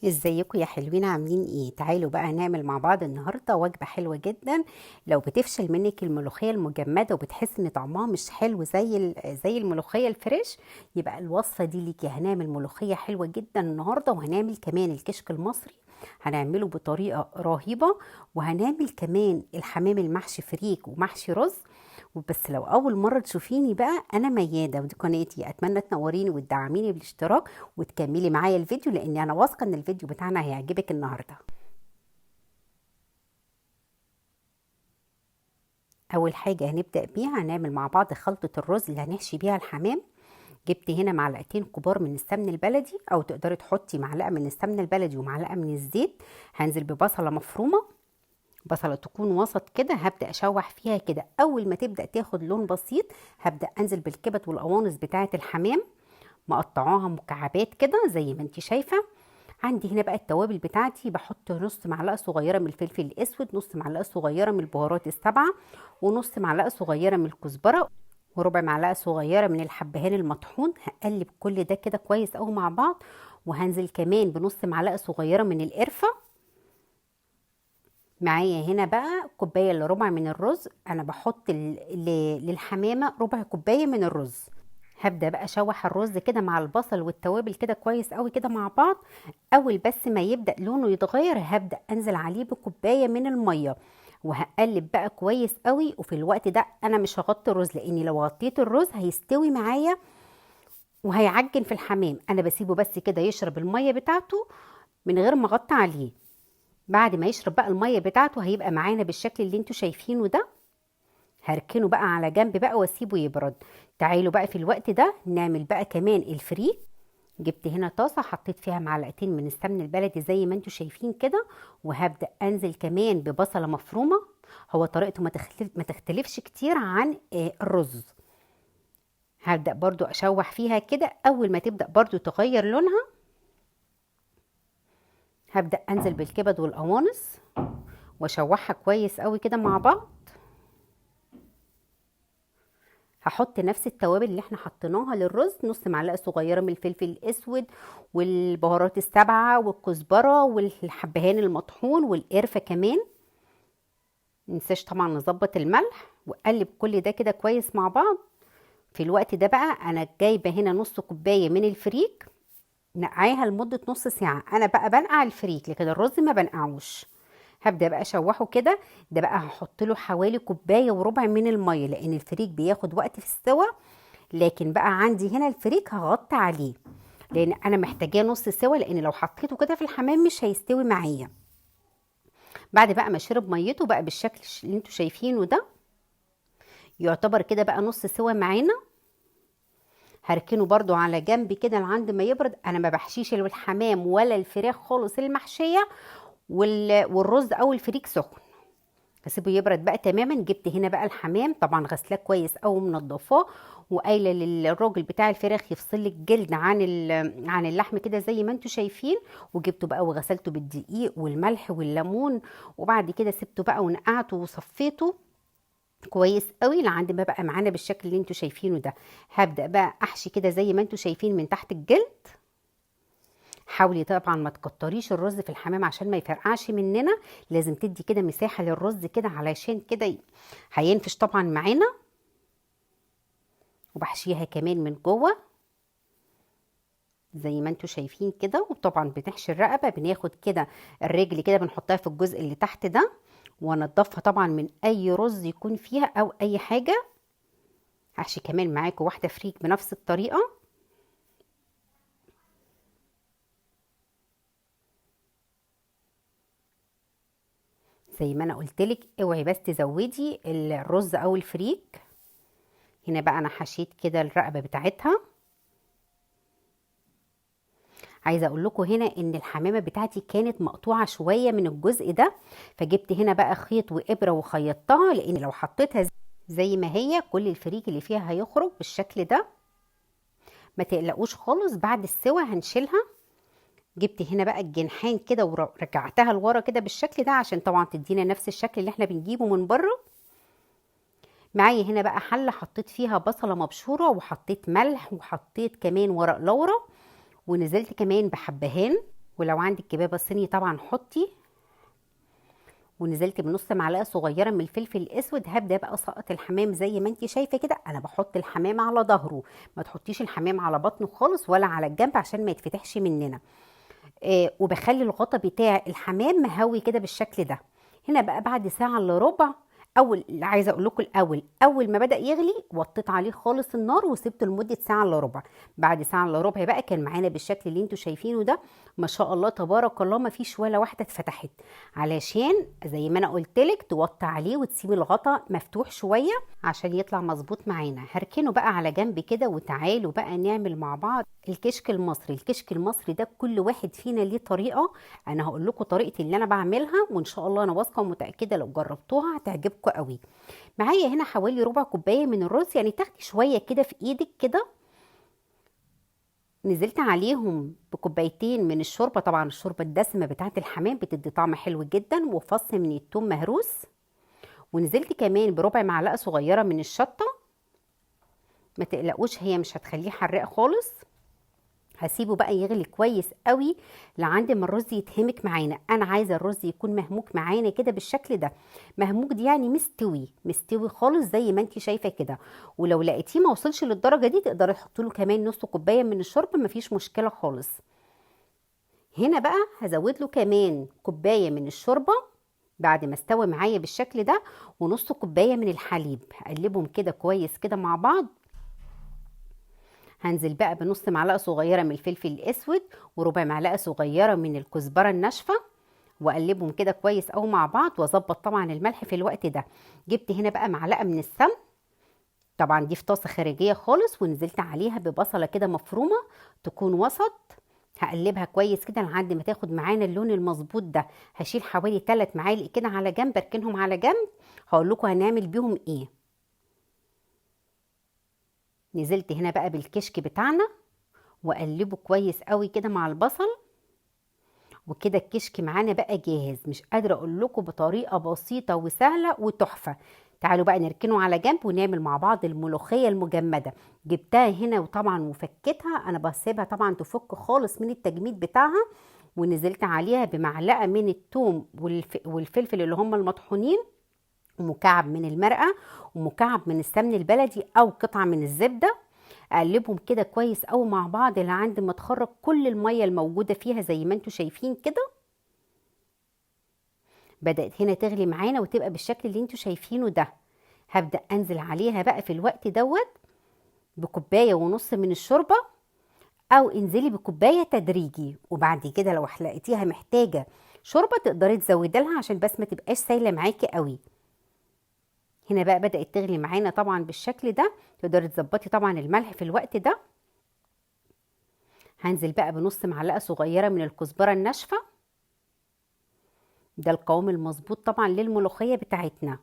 ازيكم يا حلوين؟ عاملين ايه؟ تعالوا بقى نعمل مع بعض النهارده وجبة حلوة جدا. لو بتفشل منك الملوخية المجمده وبتحس ان طعمها مش حلو زي الملوخية الفريش، يبقى الوصفة دي ليكي. هنعمل ملوخية حلوة جدا النهارده، وهنعمل كمان الكشك المصري هنعمله بطريقة رهيبة، وهنعمل كمان الحمام المحشي فريك ومحشي رز. وبس لو اول مرة تشوفيني بقى، انا مياده ودي قناتي، اتمنى تنوريني وتدعميني بالاشتراك وتكملي معايا الفيديو، لان انا واثقة ان الفيديو بتاعنا هيعجبك النهارده. اول حاجة هنبدا بيها هنعمل مع بعض خلطه الرز اللي هنحشي بيها الحمام. جبت هنا معلقتين كبار من السمن البلدي، او تقدري تحطي معلقه من السمن البلدي ومعلقة من الزيت. هنزل ببصله مفرومه، بصله تكون وسط كده، هبدا اشوح فيها كده. اول ما تبدا تاخد لون بسيط هبدا انزل بالكبد والقوانص بتاعه الحمام، مقطعاها مكعبات كده زي ما انت شايفه. عندي هنا بقى التوابل بتاعتي، بحط نص معلقه صغيرة من الفلفل الاسود، نص معلقه صغيرة من البهارات السبعة، ونص معلقه صغيرة من الكزبره، وربع معلقه صغيرة من الحبهان المطحون. هقلب كل ده كده كويس قوي مع بعض، وهنزل كمان بنص معلقه صغيرة من القرفه. معايا هنا بقى كوباية الا ربع من الرز، انا بحط للحمامه ربع كوباية من الرز. هبدا بقى اشوح الرز كده مع البصل والتوابل كده كويس قوي كده مع بعض. اول بس ما يبدا لونه يتغير هبدا انزل عليه بكوبايه من المية، وهقلب بقى كويس قوي. وفي الوقت ده انا مش هغطي الرز، لاني لو غطيت الرز هيستوي معايا وهيعجن في الحمام. انا بسيبه بس كده يشرب المية بتاعته من غير ما اغطي عليه. بعد ما يشرب بقى المية بتاعته هيبقى معانا بالشكل اللي انتوا شايفينه ده. هركنه بقى على جنب بقى واسيبه يبرد. تعالوا بقى في الوقت ده نعمل بقى كمان الفريك. جبت هنا طاسه حطيت فيها معلقتين من السمن البلدي زي ما انتوا شايفين كده، وهبدا انزل كمان ببصله مفرومه. هو طريقته ما تختلفش كتير عن الرز. هبدا برضو اشوح فيها كده. اول ما تبدا برضو تغير لونها هبدا انزل بالكبد والقوانص واشوحها كويس قوي كده مع بعض. هحط نفس التوابل اللي احنا حطيناها للرز، نص معلقه صغيرة من الفلفل الاسود والبهارات السبعة والكزبره والحبهان المطحون والقرفه كمان. منساش طبعا نظبط الملح، واقلب كل ده كده كويس مع بعض. في الوقت ده بقى انا جايبه هنا نص كوباية من الفريك، نقعيها لمدة نص ساعة. انا بقى بنقع الفريك لكن الرز ما بنقعوش. هبدا بقى اشوحه كده. ده بقى هحط له حوالي كوباية وربع من المية، لان الفريك بياخد وقت في السوا. لكن بقى عندي هنا الفريك هغطي عليه، لان انا محتاجاه نص سوا، لان لو حطيته كده في الحمام مش هيستوي معايا. بعد بقى ما شرب ميته بقى بالشكل اللي انتوا شايفينه ده، يعتبر كده بقى نص سوا معانا. هركنه برضو على جنب كده لعند ما يبرد. انا ما بحشيش الحمام ولا الفراخ خالص المحشيه والرز او الفريك سخن، هسيبه يبرد بقى تماما. جبت هنا بقى الحمام طبعا غسلاه كويس او منضفاه، وقايله للراجل بتاع الفراخ يفصل لك الجلد عن اللحم كده زي ما انتوا شايفين. وجبته بقى وغسلته بالدقيق والملح والليمون، وبعد كده سبته بقى ونقعته وصفيته كويس قوي لعند ما بقى معانا بالشكل اللي انتوا شايفينه ده. هبدأ بقى احشي كده زي ما انتوا شايفين من تحت الجلد. حاولي طبعا ما تكتريش الرز في الحمام عشان ما يفرقعش مننا، لازم تدي كده مساحة للرز كده علشان كده هينفش طبعا معانا. وبحشيها كمان من جوه زي ما انتوا شايفين كده. وطبعا بنحشي الرقبة، بناخد كده الرجل كده بنحطها في الجزء اللي تحت ده، وانضفها طبعا من اي رز يكون فيها او اي حاجة. هحشي كمان معاكم واحدة فريك بنفس الطريقة. زي ما انا قلتلك اوعي بس تزودي الرز او الفريك. هنا بقى انا حشيت كده الرقبة بتاعتها. عايزه اقول لكم هنا ان الحمامة بتاعتي كانت مقطوعة شوية من الجزء ده، فجبت هنا بقى خيط وابره وخيطتها، لان لو حطيتها زي ما هي كل الفريك اللي فيها هيخرج بالشكل ده. ما تقلقوش خالص، بعد السوا هنشيلها. جبت هنا بقى الجنحان كده ورجعتها لورا كده بالشكل ده عشان طبعا تدينا نفس الشكل اللي احنا بنجيبه من بره. معايا هنا بقى حله حطيت فيها بصله مبشوره، وحطيت ملح، وحطيت كمان ورق لورا، ونزلت كمان بحبهان. ولو عندك كبابه صيني طبعا حطي. ونزلت بنص معلقه صغيرة من الفلفل الاسود. هبدا بقى اسقط الحمام زي ما انت شايفه كده. انا بحط الحمام على ظهره، ما تحطيش الحمام على بطنه خالص ولا على الجنب عشان ما يتفتحش مننا. وبخلي الغطا بتاع الحمام مهوي كده بالشكل ده. هنا بقى بعد ساعة الا ربع، اول عايزه اقول لكم الاول، اول ما بدا يغلي وطيت عليه خالص النار وسبته لمدة ساعة الا ربع. بعد ساعة الا ربع بقى كان معانا بالشكل اللي انتوا شايفينه ده، ما شاء الله تبارك الله، ما فيش ولا واحدة اتفتحت. علشان زي ما انا قلت لك توطي عليه وتسيبي الغطا مفتوح شوية عشان يطلع مظبوط معانا. هركنه بقى على جنب كده، وتعالوا بقى نعمل مع بعض الكشك المصري. الكشك المصري ده كل واحد فينا ليه طريقه، انا هقول لكم طريقتي اللي انا بعملها، وان شاء الله انا واثقة ومتاكده لو جربتوها هتعجبكم قوي. معايا هنا حوالي ربع كوباية من الرز، يعني تاخدي شوية كده في ايدك كده. نزلت عليهم بكوبايتين من الشوربة، طبعا الشوربة الدسمة بتاعت الحمام بتدي طعم حلو جدا، وفص من الثوم مهروس. ونزلت كمان بربع معلقه صغيرة من الشطه، ما تقلقوش هي مش هتخليه حراق خالص. هسيبه بقى يغلي كويس قوي لعند ما الرز يتهمك معانا. انا عايزه الرز يكون مهموك معانا كده بالشكل ده. مهموك دي يعني مستوي مستوي خالص زي ما انت شايفه كده. ولو لقيتيه ما وصلش للدرجة دي تقدري تحطي له كمان نص كوباية من الشوربة، مفيش مشكلة خالص. هنا بقى هزود له كمان كوباية من الشوربة بعد ما استوى معايا بالشكل ده، ونص كوباية من الحليب. هقلبهم كده كويس كده مع بعض. هنزل بقى بنص معلقه صغيرة من الفلفل الاسود وربع معلقه صغيرة من الكزبره الناشفه، واقلبهم كده كويس قوي مع بعض، واظبط طبعا الملح في الوقت ده. جبت هنا بقى معلقه من السمن، طبعا دي في طاسه خارجية خالص، ونزلت عليها ببصله كده مفرومه تكون وسط. هقلبها كويس كده لحد ما تاخد معانا اللون المظبوط ده. هشيل حوالي 3 معالق كده على جنب، اركنهم على جنب، هقول لكم هنعمل بيهم ايه. نزلت هنا بقى بالكشك بتاعنا واقلبه كويس قوي كده مع البصل، وكده الكشك معانا بقى جاهز. مش قادرة اقول لكم، بطريقة بسيطة وسهلة وتحفه. تعالوا بقى نركنه على جنب ونعمل مع بعض الملوخية المجمده. جبتها هنا وطبعا وفكتها، انا بسيبها طبعا تفك خالص من التجميد بتاعها، ونزلت عليها بمعلقه من الثوم والفلفل اللي هم المطحونين، ومكعب من المرقه، ومكعب من السمن البلدي او قطعه من الزبدة. اقلبهم كده كويس قوي مع بعض لعند ما تخرج كل المية الموجودة فيها زي ما انتم شايفين كده. بدات هنا تغلي معانا وتبقى بالشكل اللي انتم شايفينه ده. هبدا انزل عليها بقى في الوقت دوت بكوبايه ونص من الشوربة، او انزلي بكوبايه تدريجي، وبعد كده لو حلقتيها محتاجه شوربة تقدري تزودي لها عشان بس ما تبقاش سايله معاكي قوي. هنا بقى بدأت تغلي معانا طبعا بالشكل ده، تقدري تظبطي طبعا الملح في الوقت ده. هنزل بقى بنص معلقه صغيرة من الكزبره الناشفه، ده القوام المظبوط طبعا للملوخيه بتاعتنا.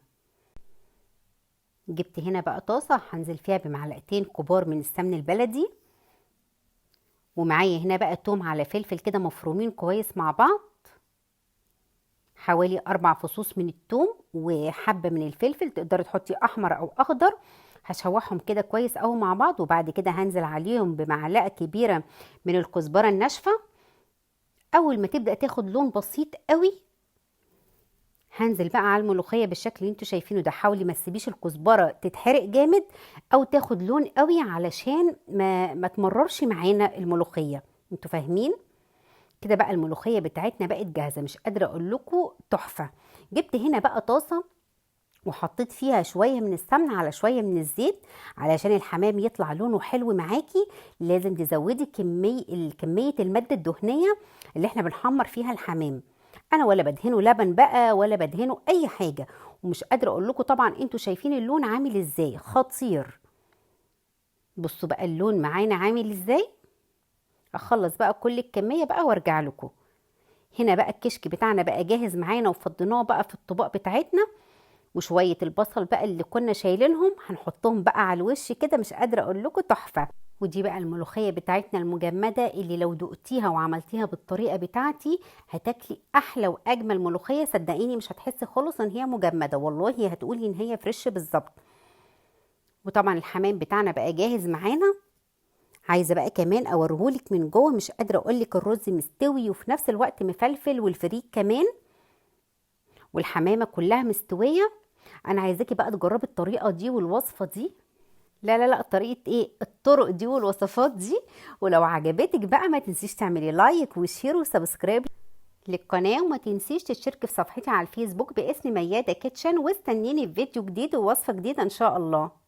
جبت هنا بقى طاسه هنزل فيها بمعلقتين كبار من السمن البلدي، ومعايا هنا بقى توم على فلفل كده مفرومين كويس مع بعض، حوالي 4 فصوص من التوم وحبه من الفلفل، تقدري تحطي احمر او اخضر. هشوحهم كده كويس قوي مع بعض، وبعد كده هنزل عليهم بمعلقه كبيرة من الكزبره الناشفه. اول ما تبدا تاخد لون بسيط قوي هنزل بقى على الملوخية بالشكل اللي انتوا شايفينه ده. حاولي ما تسيبيش الكزبره تتحرق جامد او تاخد لون قوي علشان ما تمررش معانا الملوخية، انتوا فاهمين كده. بقى الملوخية بتاعتنا بقت جاهزة، مش قادرة اقول لكم تحفة. جبت هنا بقى طاسه وحطيت فيها شوية من السمن على شوية من الزيت علشان الحمام يطلع لونه حلو معاكي. لازم تزودي كمية المادة الدهنية اللي احنا بنحمر فيها الحمام. انا ولا بدهنه لبن بقى ولا بدهنه اي حاجة، ومش قادرة اقول لكم طبعا انتوا شايفين اللون عامل ازاي، خطير. بصوا بقى اللون معانا عامل ازاي. اخلص بقى كل الكمية بقى وارجع لكم. هنا بقى الكشك بتاعنا بقى جاهز معانا، وفضيناه بقى في الطبق بتاعتنا، وشوية البصل بقى اللي كنا شايلينهم هنحطهم بقى على الوش كده، مش قادرة اقول لكم تحفة. ودي بقى الملوخية بتاعتنا المجمده اللي لو دقتيها وعملتيها بالطريقة بتاعتي هتاكلي احلى واجمل ملوخية، صدقيني مش هتحسي خالص ان هي مجمده، والله هتقولي ان هي فريش بالظبط. وطبعا الحمام بتاعنا بقى جاهز معانا. عايزه بقى كمان اوريهولك من جوه، مش قادرة اقولك الرز مستوي وفي نفس الوقت مفلفل، والفريك كمان، والحمامه كلها مستوية. انا عايزاكي بقى تجربي الطريقة دي والوصفه دي، لا لا لا، طريقه ايه، الطرق دي والوصفات دي. ولو عجبتك بقى ما تنسيش تعملي like و share و subscribe للقناة، وما تنسيش تشتركي في صفحتي على الفيسبوك باسم ميادة كيتشن، واستنيني في فيديو جديد ووصفه جديدة ان شاء الله.